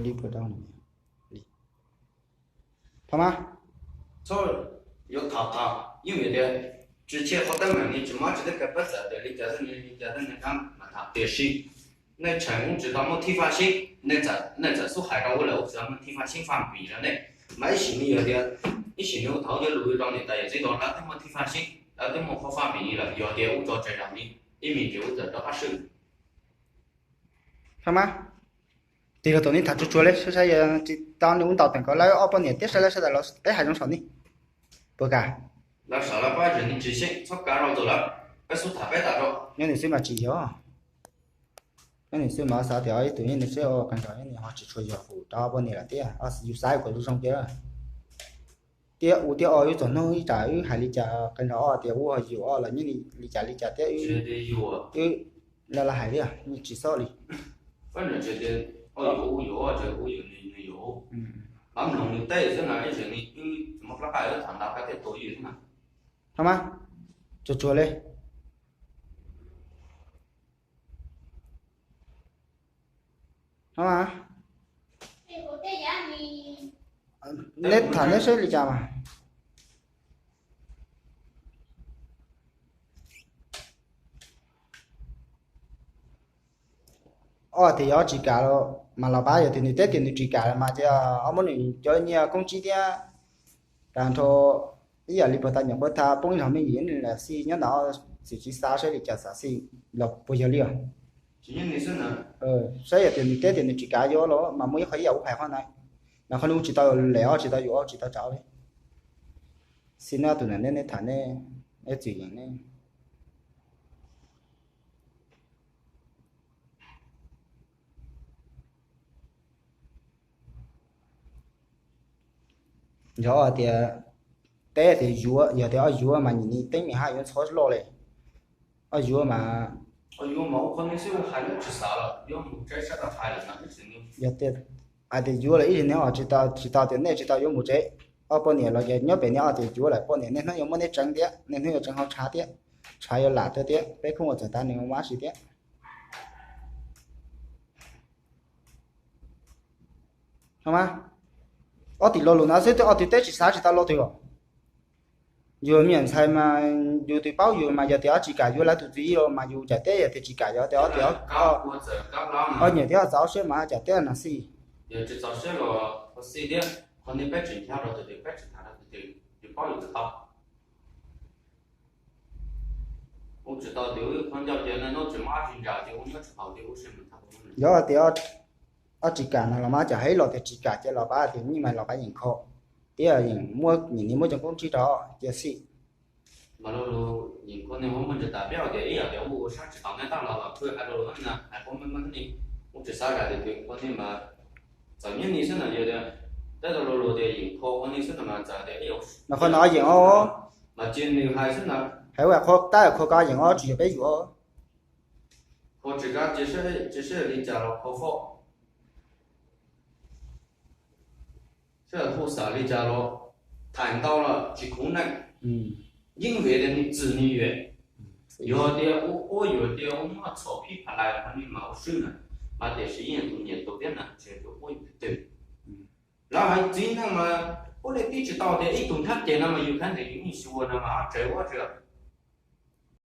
Li puas tau li? Thaum mas, txhob yuav tham tham, yeej vim tias tsis tshaj qhov teeb meem li, tsis muaj tsis teb kaw pab txawm tias li cas xwb, li cas xwb, nej kam mas tham. Tiam sis nej tseem ua tsis tau muaj thib faj sib, nej txawm xub hais rau ua lawm ua tsis tau muaj thib faj sib faj pim rau nej. Mas ib sim no yog tias, ib sim no thaum cov lus rau niam tais yawm txiv tau lawv twb muaj thib faj sib, lawv twb muaj qhov faj pim li lawm, yog tias ua tso tseg zam li, ib me ntsis ua txawm rau qab swb. Thaum mas, tig los tom nej tham tsuag tsuag li, saib saib yog tsis tau nej ua ntau teem kom lawv ob poj niam thiab saib lawv sawv daws los teb hais zoo saum nej. Puas kam? Lawv sawv lawv pab zem ni tsis xyeej, txhob kav rau tus lawv, peb xub tham peb tas rau. Nyob nws xwb mas tsis yog. Nyob nws xwb mas xav tias ib tug nyob nws xwb ua qee nrog nyob nws ho tsis tshua yog hum rau ob poj niam lawm thiab, yus xav kom zoo zoo tiag. Tiab u tiab ob wb txog hnub ib tsam wb hais li cas qee nrog ob tias ua yus ob los nyob li cas li cas thiab wb, wb la la hais thiab nws tsis xob li. Thaum mas, tsuag tsuag li. Thaum mas, neb tham neb saib li cas mas. Ob tias yog tsis kam los mas los pab, yog tias nws teb tias nws tsis kam los mas ces ob muab nws cov nyiaj koob tsib thiab, tas nrho ib yam li puag ta nyuam qhuav tha poob ib zog me nyuam li lawm xij nyob ntawm ob txwm tsis xav saib li cas xav xij los puas yog li os. Saib yog tias nws teb tias nws tsis kam yuav los mas muaj ib qho ib yam ub hais qhov ntawd, mas qhov nws ua tsis tau lem ob tsis tau yuav ob tsis tau tsav li. Xij neb ob tug ntawm neb, neb tham neb, neb txwm yeem neb. Yog tias, teb tias yuav, yog tias ob yuav mas nim ni teeb meem haj yuav ntxhov loj li. Ob yuav mas, yog tias hais tias yuav los ib zig neb os, tsis tau, tsis tau tias nej tsis tau yuav mus tsev. Ob poj niam los ces nyob pem nej ob tias yuav lawm poj niam niaj hnub yuav muab neb tseev thiab, niaj hnub yuav tseev hauv tshav thiab, tshav yuav lam thiab, peb pheej ua txawm tas nws ua mab si thiab. Mas, ob tug lo lus no xwb twb ob tug teb tsis xav tsis tau lo twg os. Yus me nyuam ntxhais mas yus twb paub yus mas yog tias ob tsis kam yuav lawv tus txiv los mas yus cam teb yog tias tsis kam yog tias ob tias ob nyuam thiab txaus siab mas cam teb no xij. Yog tias ob tsis kam no los mas cam hais los tias tsis kam ces los pab tias nyij mas los pab yeem kho, thiab yeem muab nim ni muab cov koob tsib rau cia xij. Mas qhov no yeem os, hais ua qhov tab kho koj yeem os, tsis yog peb yuav. Kho tsis kav, tsis sawv li cas los kho foj, sawv daws hu xav li cas los, tham ntau los tsis khuv neej. Yeej vim tias nws txwm nws yuam. Yog tias ua quab yuam tias ua muaj txhaum phij pha lais qhov nej mas ua swb na, mas tiam sis yeej tus nyiam tus tiab na ntshe tus quab yuam twg. Lawv hais txiv neej mas ua li tib tsis tau tias ib tug nthab ceg no mas yus khav ntes yus yeej xyuas no mas ob tsev ua tsev,